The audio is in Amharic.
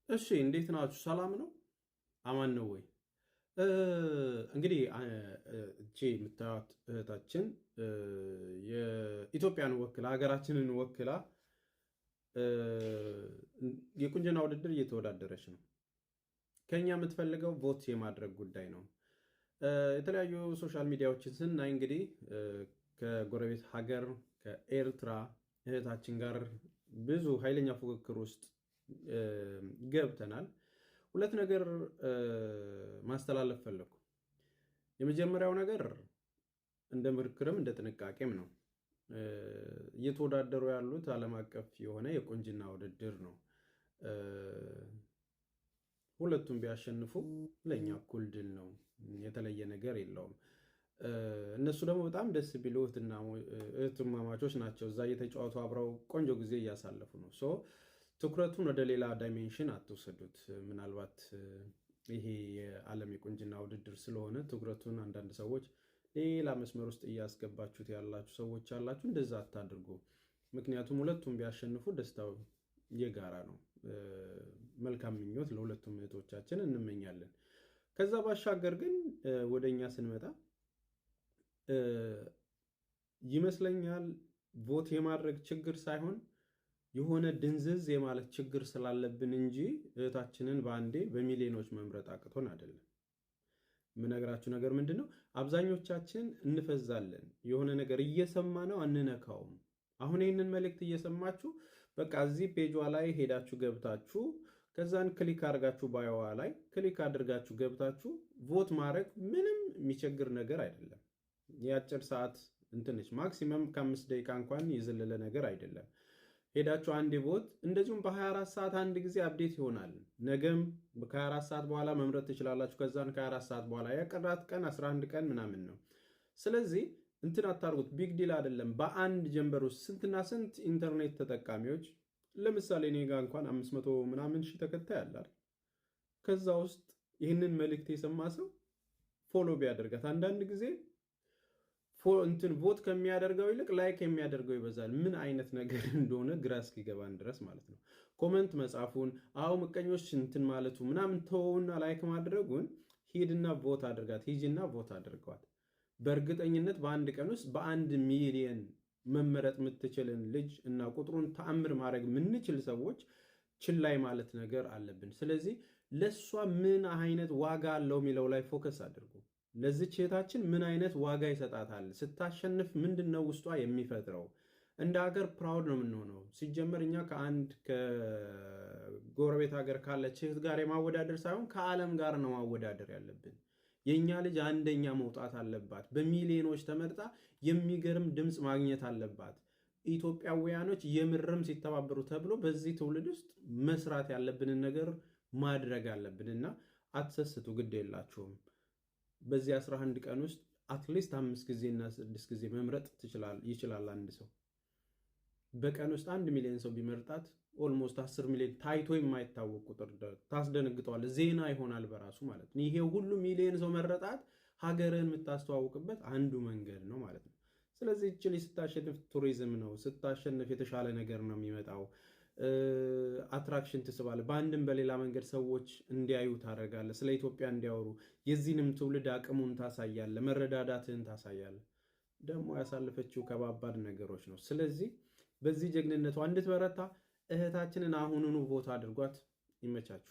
እሺ እንዴት ናችሁ? ሰላም ነው? አማን ነው ወይ? እንግዲህ እቺ የምታዩት እህታችን የኢትዮጵያን ወክላ፣ ሀገራችንን ወክላ የቁንጅና ውድድር እየተወዳደረች ነው። ከኛ የምትፈልገው vote የማድረግ ጉዳይ ነው። የተለያዩ social media ዎችን ስናይ እንግዲህ ከጎረቤት ሀገር ከኤርትራ እህታችን ጋር ብዙ ኃይለኛ ፉክክር ውስጥ ገብተናል። ሁለት ነገር ማስተላለፍ ፈለግኩ። የመጀመሪያው ነገር እንደ ምክርም እንደ ጥንቃቄም ነው። እየተወዳደሩ ያሉት ዓለም አቀፍ የሆነ የቁንጅና ውድድር ነው። ሁለቱም ቢያሸንፉ ለእኛ እኩል ድል ነው። የተለየ ነገር የለውም። እነሱ ደግሞ በጣም ደስ ቢሉ እህትማማቾች ናቸው። እዛ እየተጫወቱ አብረው ቆንጆ ጊዜ እያሳለፉ ነው። So ትኩረቱን ወደ ሌላ dimension አትውሰዱት። ምናልባት ይሄ የዓለም የቁንጅና ውድድር ስለሆነ ትኩረቱን አንዳንድ ሰዎች ሌላ መስመር ውስጥ እያስገባችሁት ያላችሁ ሰዎች አላችሁ። እንደዛ አታድርጉ። ምክንያቱም ሁለቱም ቢያሸንፉ ደስታው የጋራ ነው። መልካም ምኞት ለሁለቱም እህቶቻችን እንመኛለን። ከዛ ባሻገር ግን ወደ እኛ ስንመጣ ይመስለኛል vote የማድረግ ችግር ሳይሆን የሆነ ድንዝዝ የማለት ችግር ስላለብን እንጂ እህታችንን በአንዴ በሚሊዮኖች መምረጥ አቅቶን አይደለም። የምነግራችሁ ነገር ምንድን ነው? አብዛኞቻችን እንፈዛለን። የሆነ ነገር እየሰማ ነው አንነካውም። አሁን ይህንን መልእክት እየሰማችሁ በቃ እዚህ ፔጇ ላይ ሄዳችሁ ገብታችሁ ከዛን click አድርጋችሁ bio ዋ ላይ click አድርጋችሁ ገብታችሁ vote ማድረግ ምንም የሚቸግር ነገር አይደለም። የአጭር ሰዓት እንትንች maximum ከ5 ደቂቃ እንኳን የዘለለ ነገር አይደለም። ሄዳችሁ አንድ vote፣ እንደዚሁም በ24 ሰዓት አንድ ጊዜ update ይሆናል። ነገም ከ24 ሰዓት በኋላ መምረጥ ትችላላችሁ። ከዛን ከ24 ሰዓት በኋላ የቀራት ቀን 11 ቀን ምናምን ነው። ስለዚህ እንትን አታርጉት፣ big deal አይደለም። በአንድ ጀንበር ውስጥ ስንትና ስንት ኢንተርኔት ተጠቃሚዎች፣ ለምሳሌ እኔ ጋ እንኳን 500 ምናምን ሺህ ተከታይ አለ። ከዛ ውስጥ ይህንን መልእክት የሰማ ሰው follow ቢያደርጋት፣ አንዳንድ ጊዜ እንትን vote ከሚያደርገው ይልቅ like የሚያደርገው ይበዛል። ምን አይነት ነገር እንደሆነ ግራ እስኪገባን ድረስ ማለት ነው። Comment መጻፉን፣ አዎ ምቀኞች እንትን ማለቱ ምናምን ተወውና like ማድረጉን ሂድና vote አድርጋት፣ ሂጂና vote አድርገዋት። በእርግጠኝነት በአንድ ቀን ውስጥ በ1 ሚሊየን መመረጥ የምትችልን ልጅ እና ቁጥሩን ተአምር ማድረግ የምንችል ሰዎች ችላ ማለት ነገር አለብን። ስለዚህ ለእሷ ምን አይነት ዋጋ አለው የሚለው ላይ focus አድርጉ። ለዚች እህታችን ምን አይነት ዋጋ ይሰጣታል? ስታሸንፍ ምንድን ነው ውስጧ የሚፈጥረው? እንደ ሀገር proud ነው የምንሆነው። ሲጀመር እኛ ከአንድ ከጎረቤት ሀገር ካለች እህት ጋር የማወዳደር ሳይሆን ከዓለም ጋር ነው ማወዳደር ያለብን። የእኛ ልጅ አንደኛ መውጣት አለባት። በሚሊዮኖች ተመርጣ የሚገርም ድምፅ ማግኘት አለባት። ኢትዮጵያውያኖች የምርም ሲተባበሩ ተብሎ በዚህ ትውልድ ውስጥ መስራት ያለብንን ነገር ማድረግ አለብን እና አትሰስቱ፣ ግድ የላችሁም። በዚህ 11 ቀን ውስጥ at least አምስት ጊዜና ስድስት ጊዜ መምረጥ ይችላል አንድ ሰው። በቀን ውስጥ 1 ሚሊዮን ሰው ቢመርጣት almost 10 ሚሊዮን፣ ታይቶ የማይታወቅ ቁጥር፣ ታስደነግጠዋል። ዜና ይሆናል በራሱ ማለት ነው። ይሄ ሁሉ ሚሊዮን ሰው መረጣት፣ ሀገርህን የምታስተዋውቅበት አንዱ መንገድ ነው ማለት ነው። ስለዚህ እች ልጅ ስታሸንፍ ቱሪዝም ነው፣ ስታሸንፍ የተሻለ ነገር ነው የሚመጣው። Attraction ትስባለህ። በአንድም በሌላ መንገድ ሰዎች እንዲያዩ ታደርጋለህ። ስለ ኢትዮጵያ እንዲያወሩ የዚህንም ትውልድ አቅሙን ታሳያለህ፣ መረዳዳትህን ታሳያለህ። ደግሞ ያሳለፈችው ከባባድ ነገሮች ነው። ስለዚህ በዚህ ጀግንነቷ እንድትበረታ እህታችንን አሁኑኑ vote አድርጓት። ይመቻችሁ።